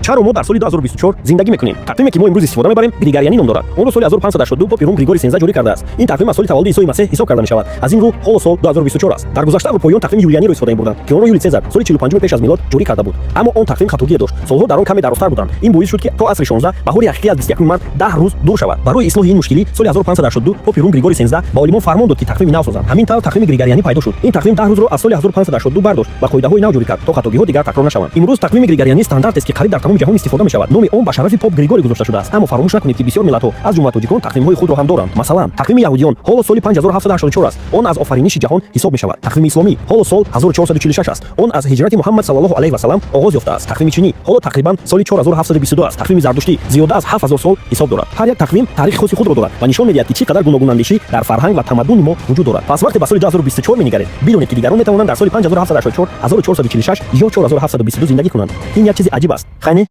Чаро мо дар соли 2024 зиндагӣ мекунем? Тақвиме, ки мо имрӯз истифода мебарем, григорианӣ ном дорад. Онро соли 1582 попи Рум Григорий 13 ҷорӣ кардааст. Ин тақвим аз соли таваллуди Исои Масеҳ ҳисоб карда мешавад. Аз ин рӯ ҳоло сол 2024 аст. Дар гузашта аврупоиён тақвими юлианиро истифода мебурданд, ки онро Юлий Цезар соли 45 пеш аз милод ҷорӣ карда буд. Аммо он тақвим хатогие дошт. Солҳо дар он каме дарозтар буданд. Ин боис шуд, ки то асри 16 баҳори ҳақиқӣ аз 21 март 10 рӯз дур шавад. Барои ислоҳи ин мушкилӣ соли 1582 попи Рум Григорий 13 ба олимон фармон дод, ки тақвими нав созанд. Ҳамин тавр тақвими григорианӣ пайдо шуд. Ин тақвим 10 рӯзро аз соли 1582 бардошт ва қоидаҳои нав ҷорӣ кард, то хатогиҳо дигар такрор нашаванд. Имрӯз тақвими григорианӣ стандартест, ки қариб дар тамоми ҷаҳон истифода мешавад. Номи он ба шарафи поп Григорий гузошта шудааст. Аммо фаромӯш накунед, ки бисёр миллатҳо, аз ҷумла тоҷикон, тақвимҳои худро ҳам доранд. Масалан, тақвими яҳудиён ҳоло соли 5784 аст. Он аз офариниши ҷаҳон ҳисоб мешавад. Тақвими исломӣ ҳоло сол 1446 аст. Он аз ҳиҷрати Муҳаммад саллаллоҳу алайҳи васалам оғоз ёфтааст. Тақвими чинӣ ҳоло тақрибан соли 4722 аст. Тақвими зардуштӣ зиёда аз 7000 сол ҳисоб дорад. Ҳар як тақвим таърихи хоси худро дорад ва нишон медиҳад, ки чӣ қадар гуногунандешӣ дар фарҳанг ва тамаддуни мо вуҷуд дорад. Пас вақте ба соли 2024 менигаред, бидонед, ки дигарон метавонанд дар соли 5784, 1446 ё 4722 зиндагӣ кунанд. Ин як чизи аҷиб аст, хайне?